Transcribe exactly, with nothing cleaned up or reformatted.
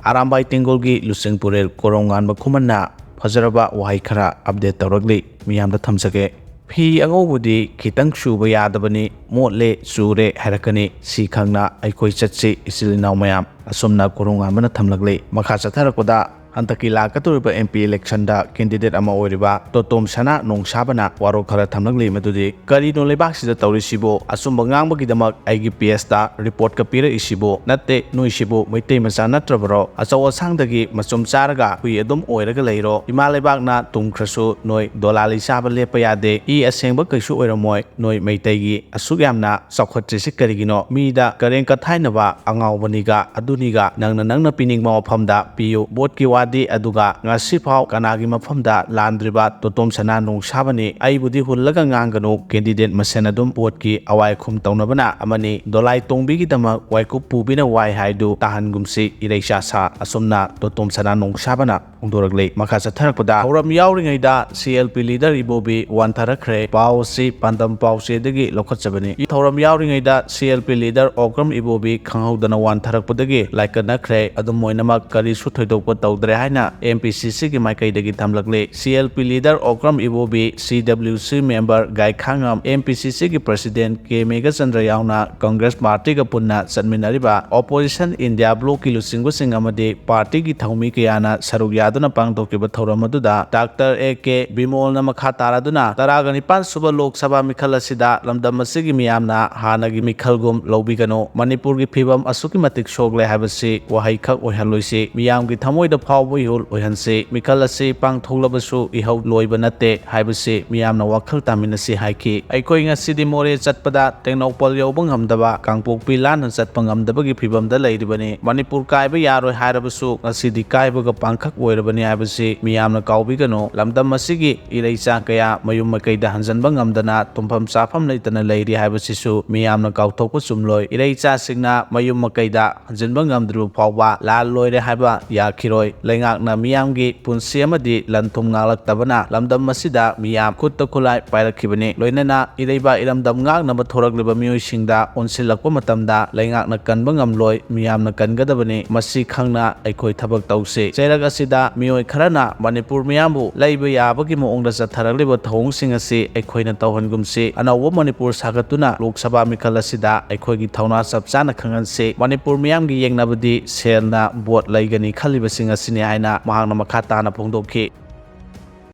ꯑꯔꯥꯝꯕꯥꯏ ꯇꯦꯡꯒꯣꯜꯒꯤ ꯂꯨꯆꯤꯡ ꯄꯨꯔꯦꯜ ꯀꯣꯔꯧꯉꯥꯟꯕ ꯈꯨꯃꯟꯅ ꯐꯖꯔꯕ ꯋꯥꯍꯩ ꯈꯔ update ꯇꯧꯔꯛꯂꯤ, ꯃꯤꯌꯥꯝꯗ ꯊꯝꯖꯒꯦ꯫ ꯐꯤ ꯑꯉꯧꯕꯗꯤ ꯈꯤꯇꯪ ꯁꯨꯕ ꯌꯥꯗꯕꯅꯤ, ꯃꯣꯠꯂꯦ, ꯆꯨꯔꯦ ꯍꯥꯏꯔꯛꯀꯅꯤ꯫ ꯁꯤ ꯈꯪꯅ ꯑꯩꯈꯣꯏ ꯆꯠꯁꯤ, ꯏꯆꯤꯜ ꯏꯅꯥꯎ ꯃꯌꯥꯝ꯫ ꯑꯁꯨꯝꯅ ꯀꯣꯔꯧꯉꯥꯟꯕꯅ ꯊꯝꯂꯛꯂꯤ꯫ ꯃꯈꯥ ꯆꯠꯊꯔꯛꯄꯗ, ꯍꯟꯗꯛꯀꯤ ꯂꯥꯛꯀꯗꯧꯔꯤꯕ M P election ꯗ candidate ꯑꯃ ꯑꯣꯏꯔꯤꯕ ꯇꯣꯇꯣꯝ ꯁꯅꯥ ꯅꯣꯡꯁꯥꯕꯅ ꯋꯥꯔꯣꯜ ꯈꯔ ꯊꯝꯂꯛꯂꯤ, ꯃꯗꯨꯗꯤ, "ꯀꯔꯤꯅꯣ ꯂꯩꯕꯥꯛꯁꯤꯗ ꯇꯧꯔꯤꯁꯤꯕꯣ? ꯑꯆꯨꯝꯕ ꯉꯥꯡꯕꯒꯤꯗꯃꯛ ꯑꯩꯒꯤ page ꯇ report ꯀ ꯄꯤꯔꯛꯏꯁꯤꯕꯣ? ꯅꯠꯇꯦ, ꯅꯣꯏꯁꯤꯕꯨ ꯃꯩꯇꯩ ꯃꯆꯥ ꯅꯠꯇ꯭ꯔꯕꯔꯣ? ꯑꯆꯧ ꯑꯁꯥꯡꯗꯒꯤ ꯃꯆꯨꯝ ꯆꯥꯔꯒ ꯍꯨꯏ ꯑꯗꯨꯝ ꯑꯣꯏꯔꯒ ꯂꯩꯔꯣ? ꯏꯃꯥ ꯂꯩꯕꯥꯛꯅ ꯇꯨꯝꯈ꯭ꯔꯁꯨ ꯅꯣꯏ ꯗꯣꯂꯥꯂꯤ ꯆꯥꯕ ꯂꯦꯞꯄ ꯌꯥꯗꯦ꯫ ꯏ ꯑꯁꯦꯡꯕ ꯀꯩꯁꯨ ꯑꯣꯏꯔꯝꯃꯣꯏ꯫ ꯅꯣꯏ ꯃꯩꯇꯩꯒꯤ ꯑꯁꯨꯛ ꯌꯥꯝꯅ ꯆꯥꯎꯈꯠꯇ꯭ꯔꯤꯁꯤ ꯀꯔꯤꯒꯤꯅꯣ? ꯃꯤꯗ ꯀꯔꯦꯝ ꯀꯊꯥꯏꯅꯕ ꯑꯉꯥꯎꯕꯅꯤꯒ ꯑꯗꯨꯅꯤꯒ ꯅꯪꯅ ꯅꯪꯅ ꯄꯤꯅꯤꯡꯕ ꯃꯐꯝꯗ ꯄꯤꯌꯨ꯫ Vote ꯀꯤ ꯋꯥꯗꯤ ꯑꯗꯨꯒ ꯉꯁꯤꯐꯥꯎ ꯀꯅꯥꯒꯤ ꯃꯐꯝꯗ ꯂꯥꯟꯗ꯭ꯔꯤꯕ ꯇꯣꯇꯣꯝ ꯁꯅꯥ ꯅꯣꯡꯁꯥꯕꯅꯤ꯫ ꯑꯩꯕꯨꯗꯤ ꯍꯨꯜꯂꯒ ꯉꯥꯡꯒꯅꯨ꯫ Candidate ꯃꯁꯦꯟ ꯑꯗꯨꯝ vote ꯀꯤ ꯑꯋꯥꯏ ꯑꯈꯨꯝ ꯇꯧꯅꯕꯅ ꯑꯃꯅꯤ꯫ ꯗꯣꯂꯥꯏ ꯇꯣꯡꯕꯤꯒꯤꯗꯃꯛ ꯋꯥꯏꯀꯨꯞ ꯄꯨꯕꯤꯅ ꯋꯥꯏ ꯍꯥꯏꯗꯨ ꯇꯥꯍꯟꯒꯨꯝꯁꯤ, ꯏꯔꯩꯆꯥ ꯁꯥ꯫" ꯑꯁꯨꯝꯅ ꯇꯣꯇꯣꯝ ꯁꯅꯥ ꯅꯣꯡꯁꯥꯕꯅ ꯐꯣꯡꯗꯣꯔꯛꯂꯤ꯫ ꯃꯈꯥ ꯆꯠꯊꯔꯛꯄꯗ, ꯊꯧꯔꯝ ꯌꯥꯎꯔꯤꯉꯩꯗ C L P leader ꯏꯕꯣꯕꯤ ꯋꯥꯟꯊꯔꯛꯈ꯭ꯔꯦ꯫ ꯄꯥꯎ ꯑꯁꯤ ꯄꯥꯟꯗꯝ ꯄꯥꯎꯆꯦꯗꯒꯤ ꯂꯧꯈꯠꯆꯕꯅꯤ꯫ ꯊꯧꯔꯝ ꯌꯥꯎꯔꯤꯉꯩꯗ C L P leader Okram ꯏꯕꯣꯕꯤ ꯈꯪꯍꯧꯗꯅ ꯋꯥꯟꯊꯔꯛꯄꯗꯒꯤ ꯂꯥꯏꯀꯠꯅꯈ꯭ꯔꯦ꯫ ꯑꯗꯨꯝ ꯑꯣꯏꯅꯃꯛ, ꯀꯔꯤꯁꯨ ꯊꯣꯏꯗꯣꯛꯄ ꯇꯧꯗ꯭ꯔꯦ ꯍꯥꯏꯅ M P C C ꯒꯤ ꯃꯥꯏꯀꯩꯗꯒꯤ ꯊꯝꯂꯛꯂꯤ꯫ C L P leader Okram ꯏꯕꯣꯕꯤ, C W C member ꯒꯥꯏꯈꯥꯉꯝ, M P C C ꯒꯤ president ꯀꯦ ꯃꯦꯘꯆꯟꯗ꯭ꯔ ꯌꯥꯎꯅ Congress party ꯒ ꯄꯨꯟꯅ ꯆꯠꯃꯤꯟꯅꯔꯤꯕ Opposition India Bloc ꯀꯤ ꯂꯨꯆꯤꯡꯕꯁꯤꯡ ꯑꯃꯗꯤ party ꯒꯤ ꯊꯧꯃꯤ ꯀꯌꯥꯅ ꯁꯔꯨꯛ ꯌꯥꯗꯨꯅ ꯄꯥꯡꯊꯣꯛꯈꯤꯕ ꯊꯧꯔꯝ ꯑꯗꯨꯗ Doctor A K ꯕꯤꯃꯣꯜꯅ ꯃꯈꯥ ꯇꯥꯔꯗꯨꯅ ꯇꯔꯥꯒ ꯅꯤꯄꯥꯟ ꯁꯨꯕ ꯂꯣꯛ ꯁꯚꯥ ꯃꯤꯈꯜ ꯑꯁꯤꯗ ꯂꯝꯗꯝ ꯑꯁꯤꯒꯤ ꯃꯤꯌꯥꯝꯅ ꯍꯥꯟꯅꯒꯤ ꯃꯤꯈꯜꯒꯨꯝ ꯂꯧꯕꯤꯒꯅꯨ꯫ ꯃꯅꯤꯄꯨꯔꯒꯤ ꯐꯤꯕꯝ ꯑꯁꯨꯛꯀꯤ ꯃꯇꯤꯛ ꯁꯣꯛꯂꯦ ꯍꯥꯏꯕꯁꯤ ꯋꯥꯍꯩꯈꯛ ꯑꯣꯏꯍꯜꯂꯣꯏꯁꯤ꯫ ꯃꯤꯌꯥꯝꯒꯤ ꯊꯃꯣꯏꯗ ꯐꯥꯎꯕ ꯏꯍꯨꯜ ꯑꯣꯏꯍꯟꯁꯤ꯫ ꯃꯤꯈꯜ ꯑꯁꯤ ꯄꯥꯡꯊꯣꯛꯂꯕꯁꯨ ꯏꯍꯧ ꯂꯣꯏꯕ ꯅꯠꯇꯦ ꯍꯥꯏꯕꯁꯤ ꯃꯤꯌꯥꯝꯅ ꯋꯥꯈꯜ ꯇꯥꯃꯤꯟꯅꯁꯤ ꯍꯥꯏꯈꯤ꯫ ꯑꯩꯈꯣꯏ ꯉꯁꯤꯗꯤ ꯃꯣꯔꯦ ꯆꯠꯄꯗ ꯇꯦꯡꯅꯧꯄꯜ ꯌꯧꯕ ꯉꯝꯗꯕ, ꯀꯥꯡꯄꯣꯛꯄꯤ ꯂꯥꯟꯅ ꯆꯠꯄ ꯉꯝꯗꯕꯒꯤ ꯐꯤꯕꯝꯗ ꯂꯩꯔꯤꯕꯅꯤ꯫ ꯃꯅꯤꯄꯨꯔ ꯀꯥꯏꯕ ꯌꯥꯔꯣꯏ ꯍꯥꯏꯔꯕꯁꯨ ꯉꯁꯤꯗꯤ ꯀꯥꯏꯕꯒ ꯄꯥꯡꯈꯛ ꯑꯣꯏꯔꯕ ꯕꯅꯤ ꯍꯥꯏꯕꯁꯤ ꯃꯤꯌꯥꯝꯅ ꯀꯥꯎꯕꯤꯒꯅꯨ꯫ ꯂꯝꯗꯝ ꯑꯁꯤꯒꯤ ꯏꯔꯩꯆꯥ ꯀꯌꯥ ꯃꯌꯨꯝ ꯃꯀꯩꯗ ꯍꯟꯖꯤꯟꯕ ꯉꯝꯗꯅ ꯇꯨꯝꯐꯝ ꯆꯥꯐꯝ ꯂꯩꯇꯅ ꯂꯩꯔꯤ ꯍꯥꯏꯕꯁꯤꯁꯨ ꯃꯤꯌꯥꯝꯅ ꯀꯥꯎꯊꯣꯛꯄ ꯆꯨꯝꯂꯣꯏ꯫ ꯏꯔꯩꯆꯥꯁꯤꯡꯅ ꯃꯌꯨꯝ ꯃꯀꯩꯗ ꯍꯟꯖꯤꯟꯕ ꯉꯝꯗ꯭ꯔꯤꯕ ꯐꯥꯎꯕ ꯂꯥꯜ ꯂꯣꯏꯔꯦ ꯍꯥꯏꯕ ꯌꯥꯈꯤꯔꯣꯏ꯫ ꯂꯩꯉꯥꯛꯅ ꯃꯤꯌꯥꯝꯒꯤ ꯄꯨꯟꯁꯤ ꯑꯃꯗꯤ ꯂꯟ ꯊꯨꯝ ꯉꯥꯛꯂꯛꯇꯕꯅ ꯂꯝꯗꯝ ꯑꯁꯤꯗ ꯃꯤꯌꯥꯝ ꯈꯨꯠꯇ ꯈꯨꯠꯂꯥꯏ ꯄꯥꯏꯔꯛꯈꯤꯕꯅꯤ꯫ ꯂꯣꯏꯅꯅ ꯏꯔꯩꯕꯥꯛ ꯏꯔꯝꯗꯝ ꯉꯥꯛꯅꯕ ꯊꯣꯔꯛꯂꯤꯕ ꯃꯤꯑꯣꯏꯁꯤꯡꯗ ꯑꯣꯟꯁꯤꯜꯂꯛꯄ ꯃꯇꯝꯗ ꯂꯩꯉꯥꯛꯅ ꯀꯟꯕ ꯉꯝꯂꯣꯏ꯫ ꯃꯤꯌꯥꯝꯅ ꯀꯟꯒꯗꯕꯅꯤ꯫ ꯃꯁꯤ ꯈꯪꯅ ꯑꯩꯈꯣꯏ ꯊꯕꯛ ꯇꯧꯁꯤ꯫ ꯆꯩꯔꯛ ꯑꯁꯤꯗ ꯃꯤꯑꯣꯏ ꯈꯔꯅ ꯃꯅꯤꯄꯨꯔ ꯃꯤꯌꯥꯝꯕꯨ ꯂꯩꯕ ꯌꯥꯕꯒꯤ ꯃꯑꯣꯡꯗ ꯆꯠꯊꯔꯛꯂꯤꯕ ꯊꯧꯑꯣꯡꯁꯤꯡ ꯑꯁꯤ ꯑꯩꯈꯣꯏꯅ ꯇꯧꯍꯟꯒꯨꯝꯁꯤ꯫ ꯑꯅꯧꯕ ꯃꯅꯤꯄꯨꯔ ꯁꯥꯒꯠꯇꯨꯅ ꯂꯣꯛ ꯁꯚꯥ ꯃꯤꯈꯜ ꯑꯁꯤꯗ ꯑꯩꯈꯣꯏꯒꯤ ꯊꯧꯅꯥ ꯆꯞ ꯆꯥꯅ ꯈꯪꯍꯟꯁꯤ꯫ ꯃꯅꯤꯄꯨꯔ ꯃꯤꯌꯥꯝꯒꯤ ꯌꯦꯡꯅꯕꯗꯤ ꯁꯦꯜꯅ ꯚꯣꯠ ꯂꯩꯒꯅꯤ ꯈꯜꯂꯤꯕꯁꯤꯡ ꯑꯁꯤꯅꯤ ꯍꯥꯏꯅ ꯃꯍꯥꯛꯅ ꯃꯈꯥ ꯇꯥꯅ ꯐꯣꯡꯗꯣꯛꯈꯤ꯫